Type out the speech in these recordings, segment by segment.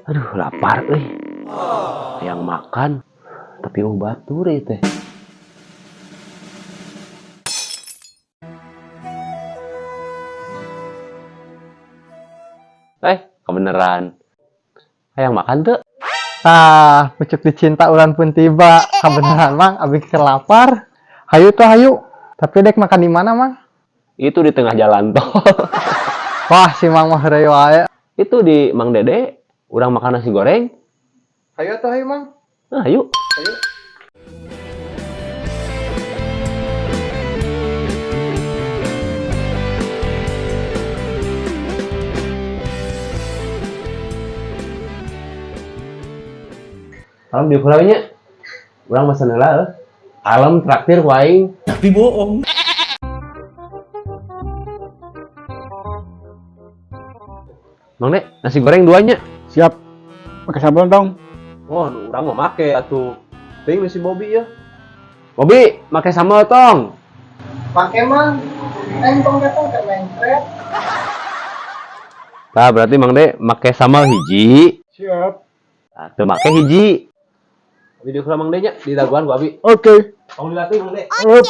Aduh, lapar euy. Yang makan tapi batur ieu teh. Kebeneran. Hayang makan tuh. Tah, pucuk dicinta ulan pun tiba. Kabeneran Mang, abi keur lapar. Hayu tuh hayu. Tapi dek makan di mana, Mang? Itu di tengah jalan tol. Wah, si Mang mah heureuy wae. Itu di Mang Dede, urang makan nasi goreng. Hayu tuh hayu, Mang. Nah, ayo. Hayu. Alam di nya. Urang mesen heula euy. Alam traktir ku aing. Tapi bohong. Mang Dek, nasi goreng duanya. Siap. Pakai sambal dong. Oh, urang mau make atuh. Ting si Bobby ya. Bobby, make sambal tong. Pake, Mang. Entong datang ke mencret. Tah, berarti Mang Dek make sambal hiji. Siap. Tah, teu make hiji. Video kula Mang Dek nya di daguan ku abi. Oke. Tong dilatih Mang Dek. Up.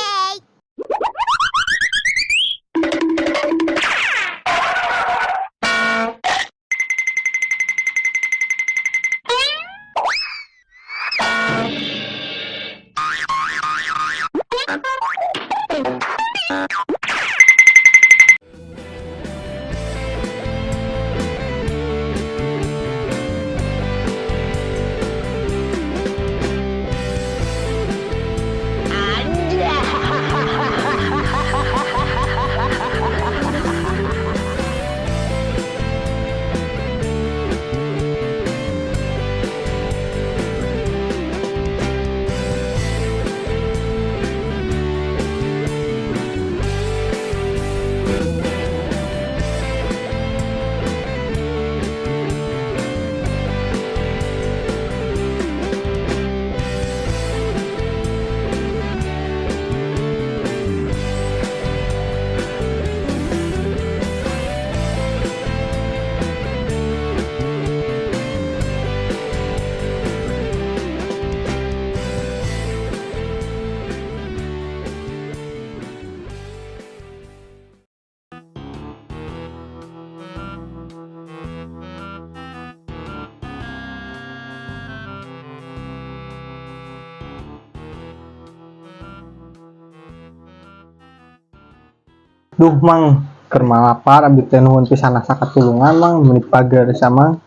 Duh, Mang, keur lapar abi teh nuhun pisan asa katulungan, Mang, meuni pager sama.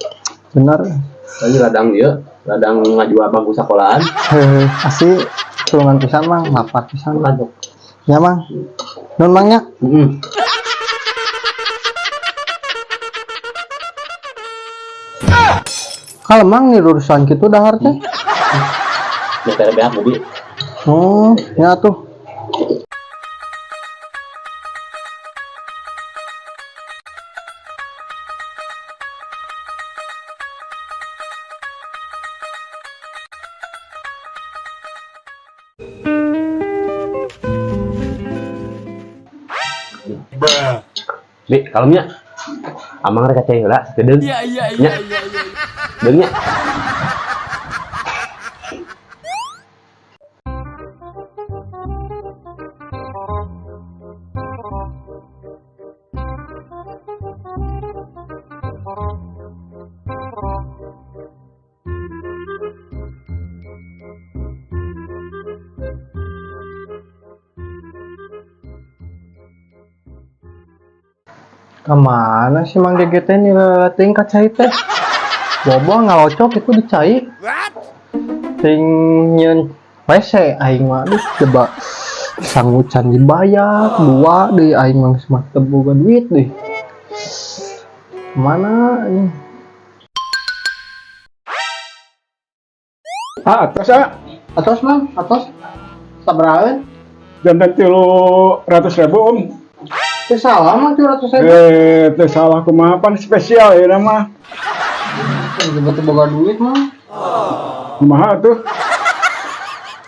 Bener. Tadi ladang ieu, ladang ngajual bangku sekolahan. Heuh, asli tulungan pisan, Mang, lapar pisan. Makan tuh. Ya, Mang. Nun, Mang nya. Heeh. Kalau Mang nih urusan kitu dahar teh. Nya beak Bobby. Oh, ya tuh. Bi, kalemnya. Amang rek cai heula sakedeung. Iya, iya, Nya. iya, iya, iya. Deung nya. Kemana sih Mang Gege teh nih ka cai teh? Bobo ngalocok itu di cai. Ting nyeun WC aing mah aduh coba sangu can dibayar dua deui aing mah geus mah teu boga duit deui. Kemana ini? Ah, atas ah. Atos Mang, atos. Sabaraha? Jantan 300.000 om. Teu salah Mang 300.000. Teu salah kumaha pan spesial ya mah. Coba teu boga duit Mang. Kumaha tuh?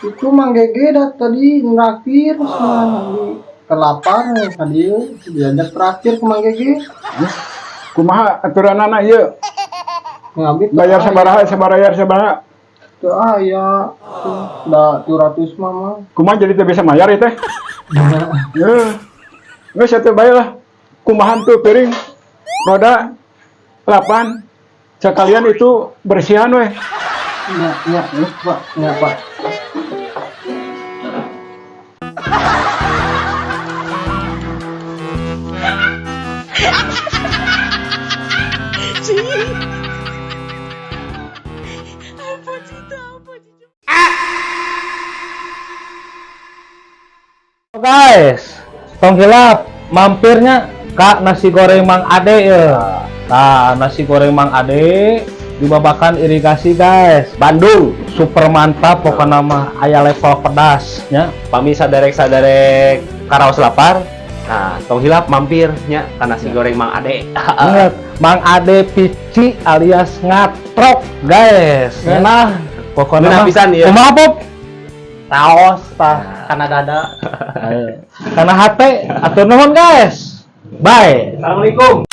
Itu Mang Gege dah tadi nraktir sama kelapar tadi diajak traktir ke Mang Gege. Kumaha aturanana ieu? Ngambil Bayar sabaraha, sabaraha, bayar sabaraha? Teu aya. Da 300 mah mah. Kumaha jadi teu bisa mayar ya teh? Heuh. Geus atuh bae lah. Kumahan tuh piring roda 8, sekalian itu bersihan weh. Nya, nya, Pak, nya, Pak. Guys, tong hilap mampirnya ka nasi goreng Mang Ade ya. Nah, nasi goreng Mang Ade di Babakan Irigasi, guys. Bandung. Super mantap pokoknya mah, aya level pedas nya. Pami saderek-saderek karaos lapar. Nah, tong hilap mampir nya ka nasi goreng Mang Ade. Ingat, Mang Ade pici alias ngatrok, guys. Nah, pokoknya Ngeunah mah pisan ieu. Kumaha, Pop? Taos tah kana dada. Karena hate, atur nuhun, guys. Bye. Assalamualaikum.